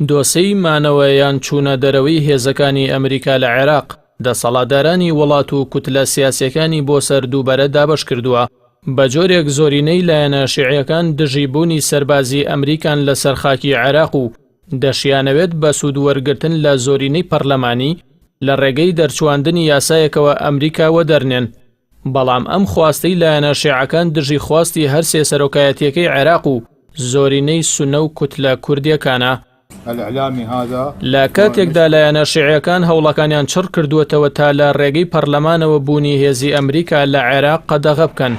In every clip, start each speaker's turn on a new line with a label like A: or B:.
A: دۆسێی مانەوە یان چوونە دەرەوەی هێزەکانی ئەمریکا لە عێراق، دەسەڵاتدارانی وڵات و کوتلە سیاسییەکانی بۆ سەر دووبەرە دابەش کردووە، بە جۆرێک زۆرینەی لایەنە شیعیەکان دژی بوونی سەربازی ئەمریکان لەسەر خاکی عێراق و دەشیانەوێت بە سوود وەرگرتن لە زۆرینەی پەرلەمانی لە ڕێگەی دەرچوواندنی یاسایەکەوە ئەمریکا وەدەرنێن. بەڵام ئەم خواستەی لایەنە شیعەکان دژی خواستی هەرسێ سەرۆکایەتیەکەی عێراق و زۆرینەی سوننە و کوتلە کوردیەکانە. لە کاتێکدا لایەنە شیعیەکان هەوڵەکانیان چڕ کردووەتەوە تا لە ڕێگەی پەرلەمانەوە بوونی هێزی ئەمریکا لە عێراق قەدەغە بکەن.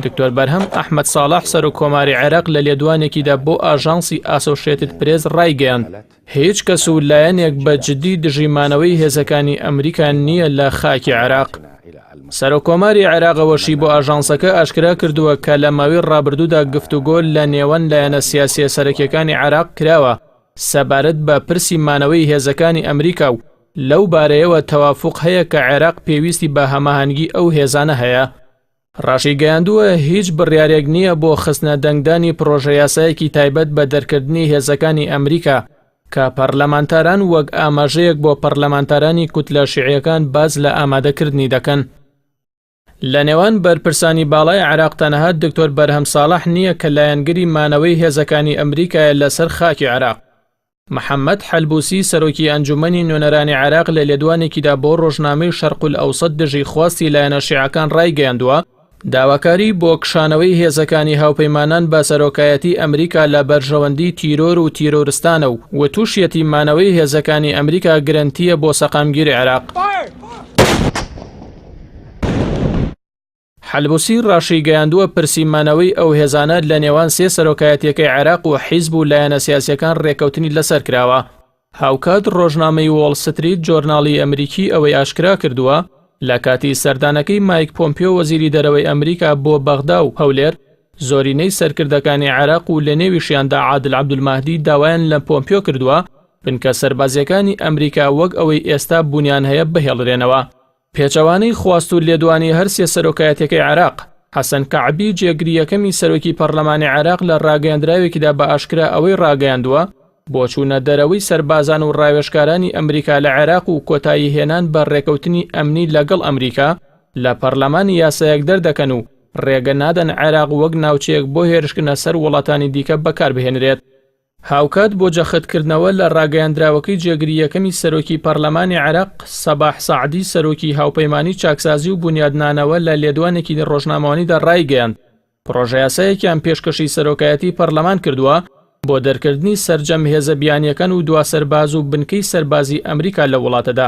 A: دکتۆر بەرهەم ئەحمەد ساڵح سەرۆک کۆماری عێراق لە لێدوانێکیدا بۆ ئاژانسی ئاسۆشێتد پرێس ڕایگەیاند، هیچ کەس و لایەنێک بە جدی دژی مانەوەی هێزەکانی ئەمریکا نییە لە خاکی عێراق. سەرۆککۆماری عێراق ئەوەشی بۆ ئاژانسەکە ئاشکرا کردووە کە لە ماوەی ڕابردوودا گفتوگۆ لە نێوان لایەنە سیاسییە سەرەکییەکانی عێراق کراوە سەبارەت بە پرسی مانەوەی هێزەکانی ئەمریکا و لەو بارەیەوە تەوافوق هەیە کە عێراق پێویستی بە هەماهەنگی ئەو هێزانە هەیە. ڕاشیگەیاندووە، هیچ بڕیارێک نییە بۆ خستنە دەنگدانی پڕۆژەیاسایەکی تایبەت بە دەرکردنی هێزەکانی ئەمریکا، کە پەرلەمانتاران وەک ئاماژەیەک بۆ پەرلەمانتارانی کوتلە شیعیەکان باس لە ئامادەکردنی دەکەن. لە نێوان بەرپرسانی باڵای عێراق تەنها دکتۆر بەرهەم ساڵح نییە کە لایەنگری مانەوەی هێزەکانی ئەمریکایە لەسەر خاکی عێراق. محەمەد حەلبوسی سەرۆکی ئەنجومەنی نوێنەرانی عێراق لە لێدوانێکیدا بۆ ڕۆژنامەی شەرقولئەوسەت دژی خواستی لایەنە شیعەکان ڕایگەیاندووە، داواکاری بۆ کشانەوەی هێزەکانی هاوپەیمانان بە سەرۆکایەتی ئەمریکا لە بەرژەوەندی تیرۆر و تیرۆرستانە و وتوشیەتی مانەوەی هێزەکانی ئەمریکا گرەنتییە بۆ سەقامگیری عێراق. حەلبوسی ڕاشیگەیاندووە، پرسی مانەوەی ئەو هێزانە لە نێوان سێ سەرۆکایەتییەکەی عێراق و حیزب و لایەنە سیاسییەکان ڕێککەوتنی لەسەر کراوە. هاوکات ڕۆژنامەی وۆڵ ستریت جۆرناڵی ئەمریکی ئەوەی ئاشکرا کردووە، لە کاتی سەردانەکەی مایک پۆمپیۆ وەزیری دەرەوەی ئەمریکا بۆ بەغدا و هەولێر، زۆرینەی سەرکردەکانی عێراق و لەنێویشیاندا عادل عەبدولمەهدی داوایان لە پۆمپیۆ کردووە بنکە سەربازییەکانی ئەمریکا وەک ئەوەی ئێستا بوونیان هەیە بهێڵرێنەوە. پێچەوانەی خواست و لێدوانی هەرسێ سەرۆکایەتیەکەی عێراق، حەسەن کەعبی جێگری یەکەمی سەرۆکی پەڕلەمانی عێراق لە ڕاگەیەندراوێکیدا بە ئاشکرا ئەوەی ڕاگەیاندووە، بۆ چوونە دەرەوەی سەربازان و ڕاوێژکارانی ئەمریکا لە عێراق و کۆتایی هێنان بە ڕێکەوتنی ئەمنی لەگەڵ ئەمریکا لە پەڕلەمان یاسایەک دەردەکەن و ڕێگە نادەن عێراق وەک ناوچەیەک بۆ هێرشکردنە سەر وڵاتانی دیکە بەکاربهێنرێت. هاوکات بۆ جەختکردنەوە لە ڕاگەیاندراوەکەی جێگری یەکەمی سەرۆکی پەرلەمانی عێراق، سەباح سەعدی سەرۆکی هاوپەیمانی چاکسازی و بونیادنانەوە لە لێدوانێکی ڕۆژنامەوانیدا ڕایگەیاند، پڕۆژەیاسایەکیان پێشکەشی سەرۆکایەتی پەرلەمان کردووە بۆ دەرکردنی سەرجەم هێزە بیانییەکان و دوا سەرباز و بنکەی سەربازی ئەمریکا لەو وڵاتەدا.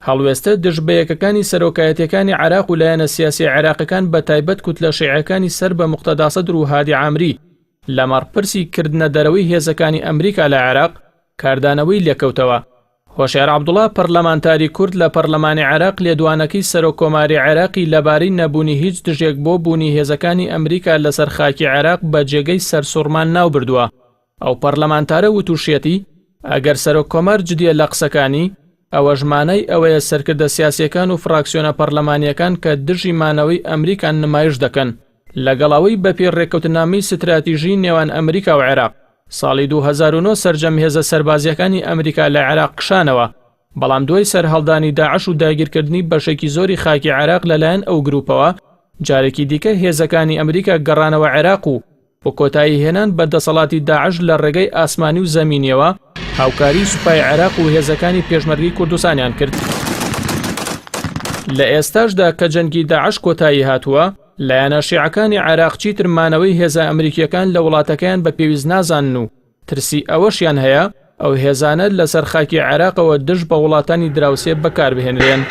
A: هەڵوێستە دژبەیەکەکانی سەرۆکایەتییەکانی عێراق و لایەنە سیاسییە عێراقیەکان بەتایبەت کوتلە شیعیەکانی سەر بە موقتەدا سەدر و هادی عامری لەمەڕ پرسی کردنە دەرەوەی هێزەکانی ئەمریکا لە عێراق، کاردانەوەی لێکەوتەوە. هۆشیار عەبدوڵا پەرلەمانتاری کورد لە پەرلەمانی عێراق لێدوانەکەی سەرۆک کۆماری عێراقی لەبارەی نەبوونی هیچ دژێک بۆ بوونی هێزەکانی ئەمریکا لەسەر خاکی عێراق بە جێگەی سەرسوڕمان ناوبردووە. ئەو پەرلەمانتارە وتوشیەتی، ئەگەر سەرۆک کۆمار جدیە لە قسەکانی، ئەوەش مانای ئەوەیە سەرکردە سیاسیەکان و فراکسیۆنە پەرلەمانیەکان کە دژی مانەوەی ئەمریکان نمایش دەکەن، لەگەڵ ئەوەی بەپێی ڕێککەوتنامەی ستراتیژی نێوان ئەمریکا و عێراق، ساڵی 2009 سەرجەم هێزە سەربازییەکانی ئەمریکا لە عێراق کشانەوە، بەڵام دوای سەرهەڵدانی داعش و داگیرکردنی بەشێکی زۆری خاکی عێراق لەلایەن ئەو گروپەوە، جارێکی دیکە هێزەکانی ئەمریکا گەڕانەوە عێراق و بۆ کۆتایی هێنان بە دەسەڵاتی داعش لە ڕێگەی ئاسمانی و زەمینیەوە هاوکاری سوپای عێراق و هێزەکانی پێشمەرگەی کوردستانیان کرد. لە ئێستاشدا کە جەنگی داعش کۆتایی هاتووە، لایەنە شیعەکانی عێراق چیتر مانەوەی هێزە ئەمریکییەکان لە وڵاتەکەیان بە پێویست نازانن و ترسی ئەوەشیان هەیە ئەو هێزانە لەسەر خاکی عێراقەوە دژ بە وڵاتانی دراوسێ بەکاربهێنرێن.